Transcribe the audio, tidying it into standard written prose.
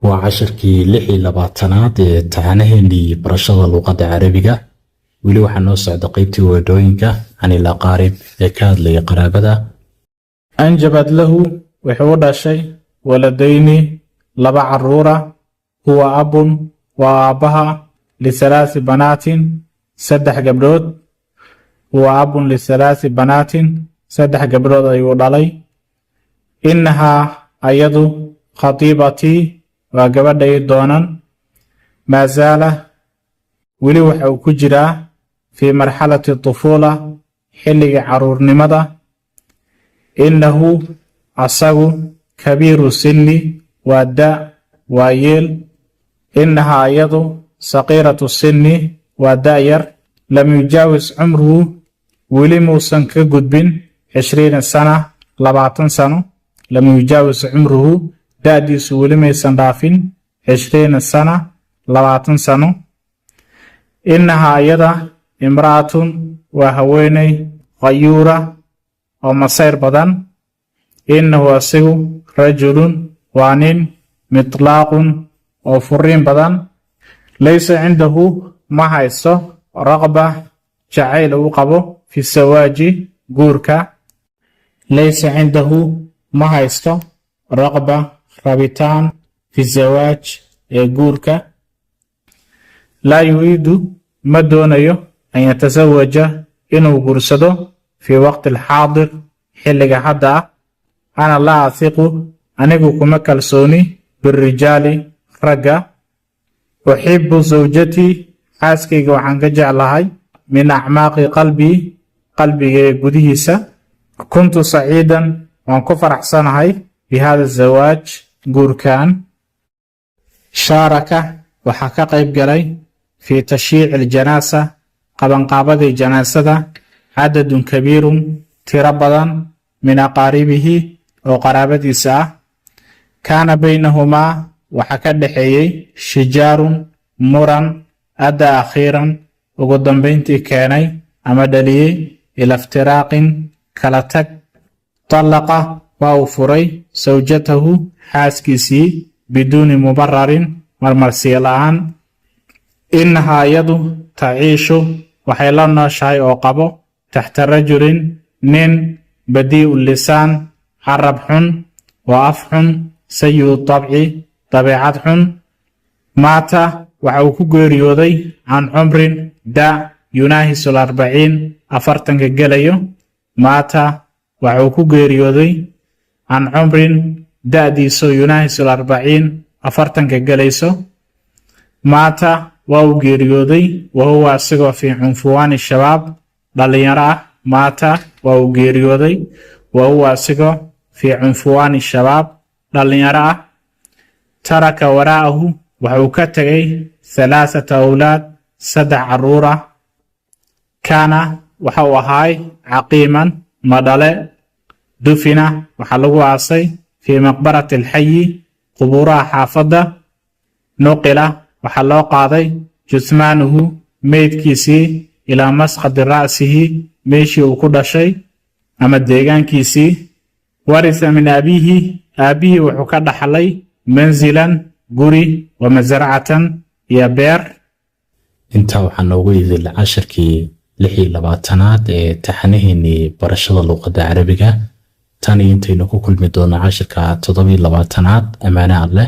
Waa cashirkii 26aad ee taxanaheennii barashada luuqadda Carabiga. Weli waxaa noo socda qeybtii weedhooyinka عن الأقارب ee ka hadlaya qaraabada. أنجبت له, wuxuu u dhashay, ولدين, laba caruura. هو أب, waa aabbaha, لثلاث بنات, saddex gabdhood. هو أب لثلاث بنات, saddex gabdhood ayuu dhalay. إنها, ayadu, خطيبتي, waa gabadhay doonan. ما زال, weli waxa uu ku jiraa, في مرحلة الطفولة, xilliga caruurnimada. إنه, asagu, كبير السن, waa da waa yeel. إنها, ayadu, صغيرة السن, waa da' yar. لم يجاوز عمره, weli muusan ka gudbin, 20 سنة, 20 sano. لم يجاوز عمره, da'diisu weli maysan dhaafin, 20 سنة, 20 sano. إنها, ayada, امرأة, waa haweeney, غيورة, oo masayr badan. إنه, asigu, رجل, waa nin, مطلاق, oo furiin badan. ليس عنده, ma haysto, رغبة, jacayl uu qabo, في الزواج, guurka. ليس عنده, ma haysto, رغبة, rabitaan, في الزواج, ee guurka. لا يريد, ma doonayo, أن يتزوج, inuu guursado, في وقت الحاضر, xilliga hadda ah. أنا لا أثق, anigu kuma kalsooni, بالرجال, ragga. أحب زوجتي, xaaskayga waxaan ka jeclahay, من أعماق قلبي, qalbigayga gudihiisa. كنت سعيدا, waan ku faraxsanahay, بهذا الزواج, guurkan. شارك, waxaa ka qayb galay, في تشييع الجنازة, qabanqaabadii janaasada, عدد كبير, tiro badan, من أقاربه, oo qaraabadiisa ah. كان بينهما, waxaa ka dhexeeyey, شجار, muran, أدى أخيرا, ugu dambayntii keenay ama dhaliyey, إلى افتراق, kala tag. طلق, waa uu furay, زوجته, xaaskiisii, بدون مبرر, marmarsiyo la'aan. إنها, iyadu, تعيش, waxay la nooshahay oo qabo, تحت رجل, nin, بذيء اللسان, carab xun oo af xun, سيء الطبع, dabeecad xun. مات, waxa uu ku geeriyooday, عن عمر, da يناهز الأربعين, 40ka gelayo. مات, waxa uu ku geeriyooday, عن عمر, da'diiso, يناهز الأربعين, 40ka gelayso. مات, waa uu geeriyooday, وهو, isagoo, في عنفوان الشباب, dhallinyaro ah. مات, waa uu geeriyooday, وهو, isagoo, في عنفوان الشباب, dhallinyaro ah. ترك وراءه, waxa uu ka tegay, ثلاثة أولاد, saddex caruur ah. كان, waxa uu ahaay, عقيما, madhale. دفن, waxaa lagu aasay, في مقبرة الحي, qubuuraha xaafadda. نقل, waxaa loo qaaday, جثمانه, meydkiisii, إلى مسقط رأسه, meeshii uu ku dhashay ama deegaankiisii. ورث من أبيه, aabbihii wuxuu ka dhaxlay, منزلا, guri, ومزرعة, iyo beer. Intaa waxaa noogu idil cashirkii 26aad ee taxanaheenii barashada luuqadda Carabiga. Tan iyo intaynu ku kulmi doono cashirka 27aad, ammaane Alleh.